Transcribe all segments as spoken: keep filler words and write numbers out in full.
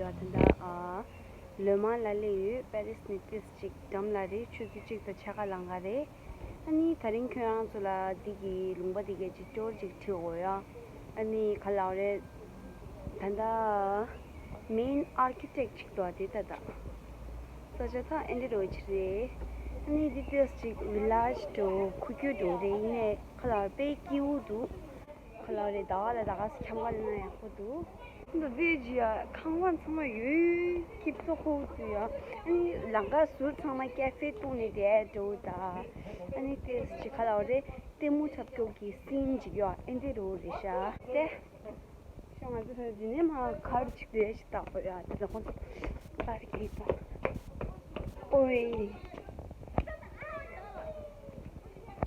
ཡོད། ད་ལྟ་ཨ་ལོ་མང་ལ་སླེབས་ཡོད། པེ་རིས་ནས་ཏིས་ཅིག་འགྲམ་ལ་རེད། ཆུ་ཚོད་གཅིག་དང་ཕྱེད་ཀ་ལང་ག་རེད། ཨ་ནི་ད་རིང་ཁྱོད་རང་ཚོ་ལ་འདི་གི་ལུང་པ་འདི་གའི་ཅིག་ཊུར་ཅིག་ཁྲིད་དགོས་ཡ། ཨ་ནི་ག་ལ་རེད། ད་ལྟ་མེན་ཨར་ཁི་ཊེག་ཅིག་འདུག་དེ་ད་ལྟ་ས་ཆ་ད་ཨེ་འདྲ་རོ་ཅིག་རེད། ཨ་ནི་འདི་ཏིས་ཅིག་ཝི་ལེཇ་འདྲ་ཁུག་ཀྱོག་འདྲ་རེད། ཡིན་ནའི་ག་ལ་དཔེ་སྐྱིད་པོ་འདུག་ག་ལ་རེད། ཟླ་བ་ལ་ཟླ་ག་ཁྱམས་ཁ་ལ་ན་ཡག་པོ་འདུག་འདི་ཅི་ཡ་ཁང་པ་ཚང་མ་ཡོད་ཀྱི་ཙོག་ཁོ་འདུག་ཡ། ཨ་ནི་ལམ་ཁ་ཟུར་ཚང་མ་ཀེ་ཧྥེ་བཏུང་ནས་བསྡད་འདུག་ད་ཨ་ནི་ཏིས་ཅིག་ག་ལ་རེད། ལྟད་མོ་འཁྲབ་ཀྱོག་གི་སིན་ཅིག་ཡོད། ཨེ་འདྲ་རོ་རེད་ཤག་དེ་ཤོག་ང་ཚོ་འདི་ནས་མར་གར་ཅིག་རེ་ཞིག་བཏགས་དགོས་ཡ། དེ་ལ་ཁོང་ཚོ་པར་ཀིང་ས། ཨོ་ཝེ།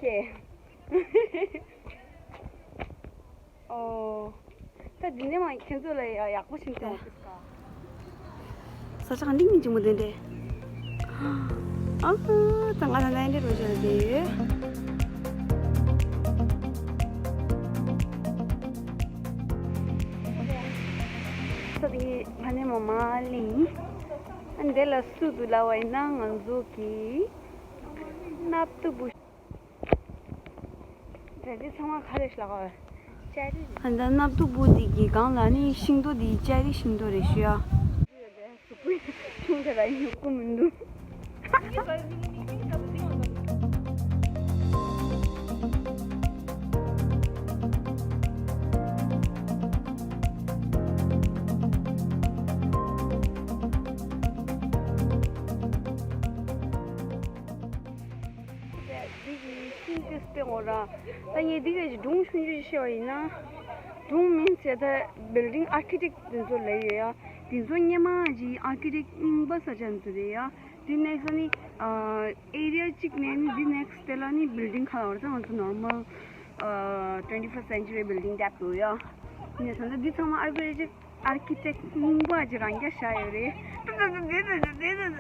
ཀེ། ཨོ། ད་འདི་ནས་མར་ཁྱེད་ཚོ་ལ་ཡ་ཡག་པོ་ཞིག་བསྟན་ས་ཆ་གང་འདི་སྙིང་རྗེ་མོ་དེ་འདྲས། ཨ་ཧུ། ད་ང་ད་ནའི་འདྲས་རོ་བྱས་ཏེ་ཡོད། ད་དེ་ང་ནས་མ་མ་ལིང་། ཨ་འདི་ལ་སུ་འདུག་ལབ་པ་ཡིན་ན་ང་ཚོ་གི་སྣབས་ཏོ་བུ། རེད། འདི་ཚང་མ་ག་རེ་ལབ་ག་ཅ་རི་རེད། ཨ་ད་སྣབས་ཏོ་བུ་འདི་གི་སྒང་ལ་ནི་ཤིང་ཏོག་འདི་ཅ་རི་ཤིང་ཏོག་རེད་ཞུ་ཡ། གཟུགས་པོ་ཆུང་དེ་ལ་ཡོད་གོ་མི་འདུག་འདི་གི་ཤིང་ཏོག་སྤེལ་འོ་ར། ད་ངས་འདི་གའི་སྒྲུང་ཆུང་ཆུང་ཞིག་བཤད་པ་ཡིན་ན། སྒྲུང་མིན་ཟེར་ད་བིལ་ཌིང་ཨར་ཁི་ཊེག་དེ་ཚོ་ལས་ཡོད་ཡ། དེ་ཚོ་སྔོན་མ་གི་ཨར་ཁི་ཊེག་རྙིང་པ་ས་ཆ་འདི་ཚོ་རེད་ཡ། དེ་ནེག་སི་ནི་ཨ་ཨེ་རི་ཡ་གཅིག་ནས་ནི་དེ་ནེག་སི་དེ་ལ་ནི་བིལ་ཌིང་ཁ་ལ་བར་ད་ང་ཚོ་ནོར་མལ་ཨ་ཊུ་ཝེན་ཊི་ཕར་སི་ཊི་སེན་ཅུ་རི་བིལ་ཌིང་བསྡད་འདུག་ཡ། ཡིན་ནའི་ད་ལྟ་འདི་ཚང་མ་ཨར་ཁི་ཊེག་ཨར་ཁི་ཊེག་རྙིང་པ་ཅིག་རང་རྐྱ་བཞག་ཡོད་རེད། ད་ད་ད་དེ་ད་ད་དེ་ད་ད།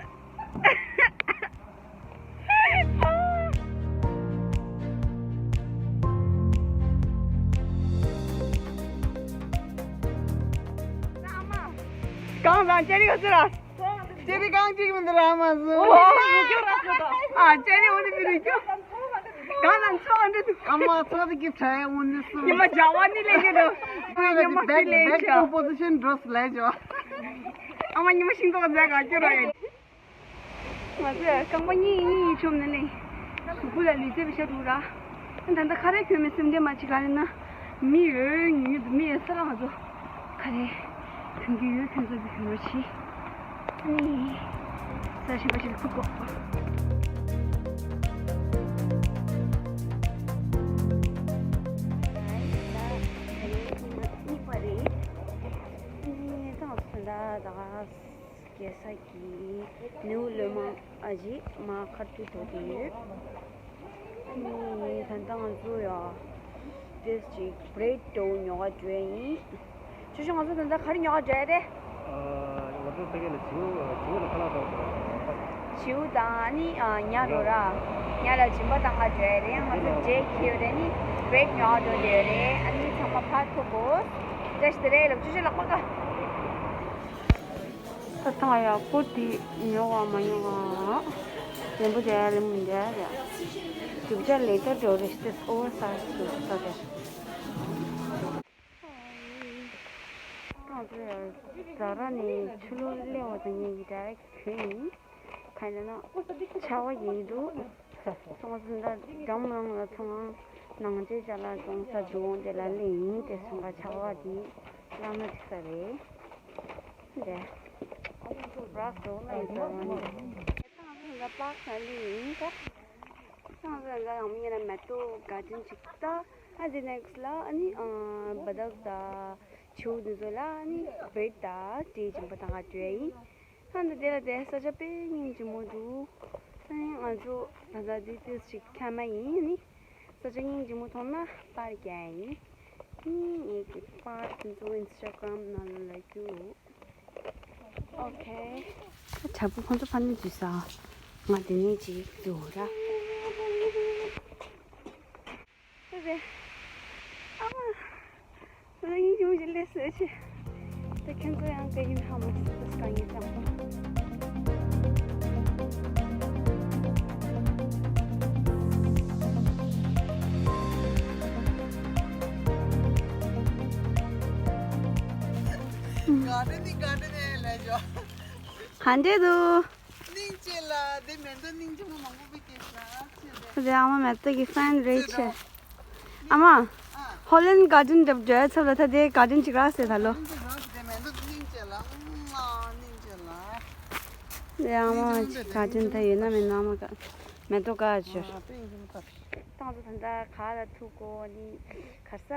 གང་ལ་ཅེ་རི་ག་ཚོད་ར། ཅེ་རི་གང་གཅིག་མི་འདུག་ར་མ་བཟོ། ཨ་ཅེ་རི་འོ་དེ་མི་རུ་ཅོ། གང་ལ་ཚོགས་འདི་འདུག་ཨ་མ་ཚོགས་དེ་གི་ཕྲ་འོ་འདི་སུ། ཉི་མ་བྱ་བ་ནི་ལས་ཀྱི་འདུག་ཉི་མ་ལས་ཀྱི་འདུག་པོ་ཟི་ཤན་འགྲོ་སི་ལས་ཅོ། ཨ་མ་ཉི་མ་ཤིང་ཏོག་མཛད་ག་ཅོ་ར་ཡིན། ང་ཚོས་རྐང་པ་གཉིས་གཉིས་མཆོངས་ནས་ལེན། གཟུགས་པོ་ལ་ལུས་རྩལ་བྱ་འགྲོ་ར། ད་ལྟ་ཁ་རས་གྱོན་མེད་སེམས་ཁྲལ་མ་བྱེད་ག་རེ་ན། མི་ཡོད་ཉུང་ཉུང་དུ་མི་ཡོད་ས་ལ་ང་ཚོ་ཁ་རས་གྱོན་གྱི་ཡོད། ཁྱོད་ཚོ་གི་གྱོན་རོགས་བྱེད། ཨ་ནི་ས་ཞིམ་པ་ཞིག་ལ་ཁུག་གོ། གཉིས་པ་རེད། ཨ་ནི་ད་ང་ཚོ་ད་ལྟ་ད་ག་རྒྱལ་ས་གི་ནེའུ་ལོ་མང་ཨ་ཇི་མ་ཁར་ཏུ་དོ་དེ་ཡོད། ཨ་ནི་ད་ལྟ་ང་ཚོ་ཡ་ཏེས་ཅིག་བྲེད་དོ་ཉོ་ག་འགྲོ་ཡ་ཡིན། ཅོ་ཅོ་ང་ཚོ་ད་ལྟ་ག་རེ་ཉོ་ག་འགྲོ་ཡ་རེད། ང་ཚོ་ཕ་གི་ལ་བྱིའུ་བྱིའུ་ལ་ཁ་ལག་དང་། བྱིའུ་དང་ཨ་ནི་ཉ་རོ་ར། ཉ་ལ་སྦྱིན་པ་བཏང་ག་འགྲོ་ཡ་རེད། ང་ཚོ་འབྲས་ཁྱེར་ཡོད་རེད། ཨ་ནི་བྲེད་ཉོ་ག་འགྲོ་འདོད་རེད། ཨ་ནི་ཚང་མ་ཕར་ཐུག་གོ། བཀྲ་ཤིས་བདེ་ལེགས་ལབ། ཅོ་ཅོ་ལག་པ་ཀ་ད་ཐང་ཡག་པོ་དེ་ཉོ་བ་མ་ཉོ་བ། ལེན་པོ་དེ་ལེན་མི་འདྲ་རེད། རྒྱུ་ཆ་ལེན་ཏོ་འགྲོ་རེ་ཞིག་ཨོ་ས་ཞིག་ས་རེད། ང་ཚོ་ཛ་ར་ནས་ཆུ་ལོག་སླེབས་པ་དང་ཉེ་གི་འདྲ་གྱོན་ཡིན། གང་ཡིན་ན་ཆར་པ་ཡིན་འདུག་སོང་ཙང་ད་འགྲམ་ནང་ལ་ཚང་མ་ནང་ཆེ་ཅ་ལག་སོང་ས་འགྲོ་འོང་དེ་ལ་སླེབས་ཡིན། དེ་སོང་ད་ཆར་པ་དེ་བླ་མ་ཅིག་ས་རེད། འདི་རག་སོང་ལ་ཡིན་ས་རང་ནི། ད་ང་ཚོ་ད་པཱརྐ་ནང་སླེབས་ཡིན་ད། ད་ང་ཚོ་ད་ཡང་མིན་ན་མེ་ཏོག་གར་ཌེན་ཅིག་ད། ཨ་འདི་ནེག་སི་ལ་ཨ་ནི་བ་དག་ད་ཆུ་འདི་ཚོ་ལ་ཨ་ནི་བྲེད་ད་བྲེད་སྦྱིན་པ་བཏང་ག་འགྲོ་ཡ་ཡིན། ད་འདི་དེ་ལ་དེ་ས་ཆ་དཔེ་སྙིང་རྗེ་མོ་འདུག་ཨ་ནི་ང་ཚོ་ད་ལྟ་འདི་ཏིས་ཅིག་ཁ་མ་ཡིན། ཨ་ནི་ས་ཆ་སྙིང་རྗེ་མོ་མཐོང་ན་པར་རྒྱག་ཡིན། ཨ་ནི་ངེད་ཀྱི་པར་དེ་ཚོ་ཨིན་སི་ཊ་གྷ་རམ་ནང་ལ་ལ་རྒྱུག་ཨོ་ཁེ། དྲ་འབུ་ཁོང་ཚོ་ཕ་ནས་འཛུལ་ས། ང་དེ་ནས་ཅིག་འཛུལ་ར། ཨ་མ། ང་ཡིན་གྱི་མི་ཞིག་ལས་སོད་ཆེ། ཁྱེད་ཚོ་ཡང་དེ་ཡིན་ཧ་མ་ཤེས་ས་ཡིན་ཙང་། ག་འདྲ་འདི་ག་འདྲ་ནས་ལས་ཇོ། ག་འདྲ་འདུག་སྙིང་རྗེ་ལ་དེ་མེ་འདོད་སྙིང་རྗེ་མོ་མང་པོ་བི་ཀེ་ཤ་ཆེ་རེད། དེ་ཨ་མ་མེ་ཏོག་གི་ཧྥན་རེད་ཆེ། ཨ་མ། ཨ། ཧོ་ལན་གར་ཌེན་འགྲོ་འགྲོ་ཚབ་ལ་ད་དེ་གར་ཌེན་ཅིག་རག་ཟེར་ད་ལོ། སྙིང་རྗེ་རང་ཞིག་དེ་མེ་འདོད་སྙིང་རྗེ་ལ། ཨ་སྙིང་རྗེ་ལ། དེ་ཨ་མ་ཅིག་གར་ཌེན་ད་ཡོད་ན་མེད་ན་ཨ་མ་ག་མེ་ཏོག་ག་ཅོ། ཨ་དེ་སྙིང་རྗེ་མོ་ད། ཏང་ཙུ་ད་ད་ག་ལ་ཐུག་གོ་ནི་གར་ས།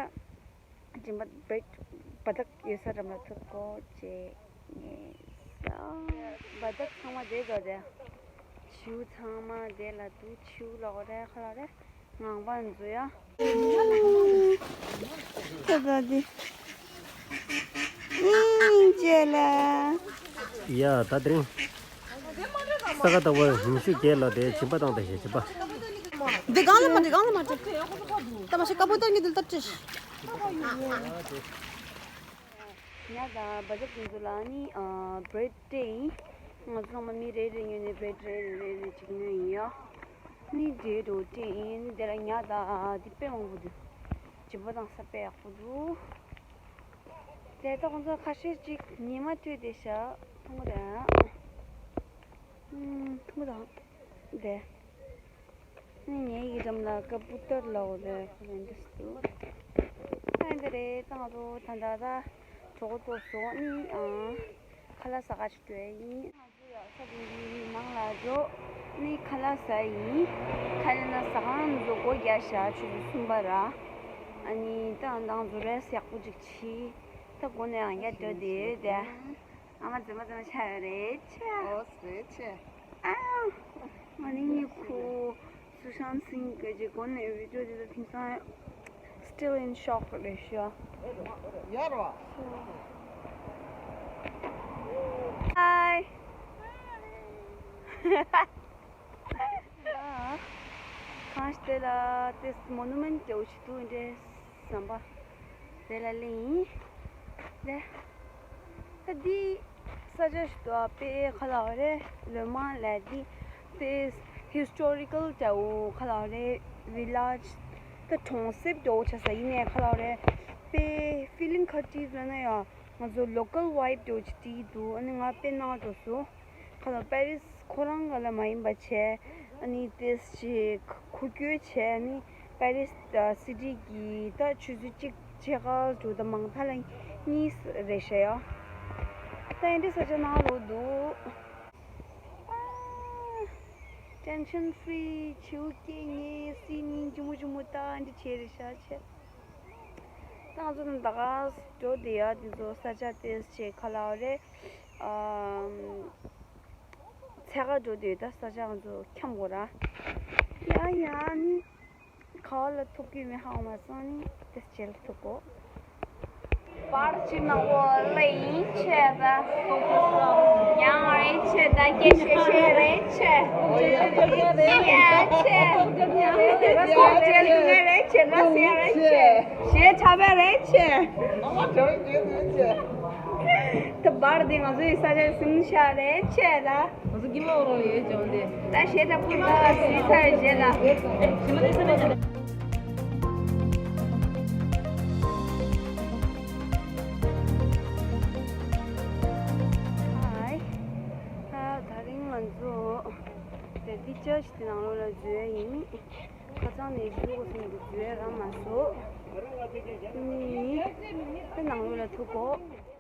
སྦྱིན་པ་བེད་བ་དག་ཡོད་ས་རམ་ལ་ཐུག་གོ་ཅེ་ངེ་ས། བ་དག་ཚང་མ་བསྡད་དོ་དེ། ཆིའུ་ཚང་མ་བསྡད་ལ་དུ་ཆིའུ་ལོག་རེ་ཁ་ལ་རེ་ངང་པ་འཛུ་ཡ། ད་ད་དེ། ཨིན་ཅེ་ལ། ཡ་ད་དེ་རིང་། ས་ག་ཟླ་བ་ཉི་ཤུ་བརྒྱད་ལ་དེ་སྦྱིན་པ་བཏང་དེ་ཞེས་བྱིན་པ། འདི་གང་ལ་མ་འདྲི་གང་ལ་མ་འདྲི། ད་མ་ཤི་ཀ་པོ་ཏང་གི་དུལ་ཏར་ཅི། ཉ་དང་བ་ཇག་དེ་ཚོ་ལ་ནི་བྲེད་སྤྲད་ཡིན། ང་ཚོ་ཚང་མ་མི་རེ་རེ་ཉོས་ནས་བྲེད་རེ་རེ་རེ་རེ་ཅིག་ཉོས་ཡིན་ཡ། ནི་འབྲས་རོ་སྤྲད་ཡིན་དེ་ལ་ཉ་དང་དེ་དཔེ་མང་པོ་འདུག་སྦྱིན་པ་བཏང་ས་དཔེ་ཡག་པོ་འདུག་དེ་ད་ཁོང་ཚོ་ཁ་ཤས་ཅིག་ཉི་མ་ཐོས་ཏེ་ཤ་མཐོང་གི་རེད། ཨུམ། མཐོང་གི་རེད། དེ། ནི་ངའི་ཡི་འགྲམ་ལ་ཀ་པུ་ཏར་ལ་འོ་རེད་ཁོ་རེ་འདི་སུ། ཨ་འདི་རེད་ད་ང་ཚོ་ད་ད་ད་གྲོགས་པོ་ཚོ་སོགས་ནི་ཨ་ཁ་ལག་ཟ་ག་ཅིག་འགྲོ་ཡ་ཡིན། ང་ཚོ་ཡ་ས་དེ་འདི་ནང་ལ་འགྲོ། ནི་ཁ་ལག་ཟ་ཡིན། ཁ་ལག་ན་ཟ་ཁང་ཚོ་སྒོ་རྒྱག་བཞག་ཆུ་ཚོད་གསུམ་པ་ར། ཨ་ནི་ད་ང་ཚོ་རེས་ཡག་པོ་ཅིག་ཕྱིས། ད་སྒོ་ནས་ཡང་ཡར་འགྲོ་དེ་དེ། ཨ་མ་རྫུན་མ་རྫུན་མ་ཆགས་ཡོད་རེད་ཆེ། ཨོ་རེད་ཆེ། ཨ་ཡོ། ང་ནི་ངའི་ཁུ་སུ་ཤང་སིང་གི་ཅིག་སྒོ་ནས་བི་ཌིའོ་དེ་ཚོ་དེང་སང་still in shock རེད་ཤག་ཡར་བ། Hi. གང་ཞིག་དེ་ལ་དེ་མོ་ནུ་མེན་ཊི་འདྲ་བོ་ཞིག་འདུག་འདྲ་བསམ་པ། དེ་ལ་ལེན་ཡིན། དེ། ད་འདི་ས་ཆ་ཞིག་འདུག་དཔེ་ཁ་ལག་རེད་ལོ་མ་ལ་འདི། དེ་ཧི་སི་ཊོ་རི་ཀལ་འདྲ་བོ་ཁ་ལག་རེད་བི་ལེ་ཇི། ད་གྲོང་གསེབ་འདྲ་བོ་ཆགས་ས་ཡིན་ནའི་ཁ་ལག་རེད། དཔེ་ཕི་ལིང་ག་འདྲ་ལབ་ན་ཡང་ང་ཚོ་ལོ་ཀལ་ཝའིབ་འདྲ་བོ་ཅིག་སྤྲད་ཀྱི་འདུག་ཨ་ནི་ང་དཔེ་སྣང་བ་འགྲོ་སོང་། ཁ་ལ་པེ་རིས་ཁོ་རང་ག་ལ་མ་ཡིན་པ་བྱས། ཨ་ནི་ཏེས་ཅིག་འཁོར་སྐྱོད་བྱས་ནི་པེ་རིས་སི་ཊི་གི་ད་ཆུ་ཚོད་གཅིག་ཕྱེད་ཀ་འགྲོ་ད་མང་མཐའ་ལ་གཉིས་རེད་ཤག་ཡ། ད་ཨེ་འདྲ་ས་ཆ་ནང་ལོག་འདུག་ཨ། ཊེན་ཤན་ཕི་རི་བྱེད་ཀྱི་ངས་སི་ནི་ཇི་མོ་ཇི་མོ་ད་ཨེ་འདྲ་བྱས་རེད་ཤག་བྱས། ད་ང་ཚོ་ད་ག་འགྲོ་བསྡད་ཡ་དེ་ཚོ་ས་ཆ་ཏེས་ཅིག་ག་ལ་རེད། ཨམ། འཚོལ་ག་འགྲོ་དུས་ད་ས་ཆ་ང་ཚོ་འཁྱམ་དགོས་ར། ཡ་ཡ་ནི། ག་བ་ལ་ཐུག་གི་མི་ཧ་གོ་མ་སོང་ནི་དེ་ཕྱི་ལ་ཐུག་གོ། པར་ཆི་ནང་བོ་ལེ་ཡིན་ཆེ་ད། ཡང་རེ་ཆེ་ད་སྐད་ཆེ་ཆེ་རེ་ཆེ། ཡ་ཆེ། ར་སེ་རེ་ཆེ་ད་སེ་རེ་ཆེ། ཞེ་ཆ་བ་རེ་ཆེ། ད་པར་འདི་ང་ཚོའི་ས་ཆ་སུམ་ཤ་རེ་ཆེ་ད། ང་ཚོ་དཀྱིལ་མ་འོག་ལ་ཡོད་ཅོང་དེ། ད་ཞེ་ད་ཕུར་ད་སི་ཚ་རེ་ཞེ་ད། ཞི་མ་དེ་ས་ཆ་ཆེ་ད། ཧའི། ད་ད་རིང་ང་ཚོ་དེ་འདི་ཅར་ཆི་དེ་ནང་ལོགས་ལ་འཛུལ་ཡ་ཡིན། ཁ་སང་ནས་ཞུ་དགོས་སོང་དུ་འཛུལ་ཡ་རག་མ་སོང་། ནི། དེ་ནང་ལོགས་ལ་ཐུག་གོ།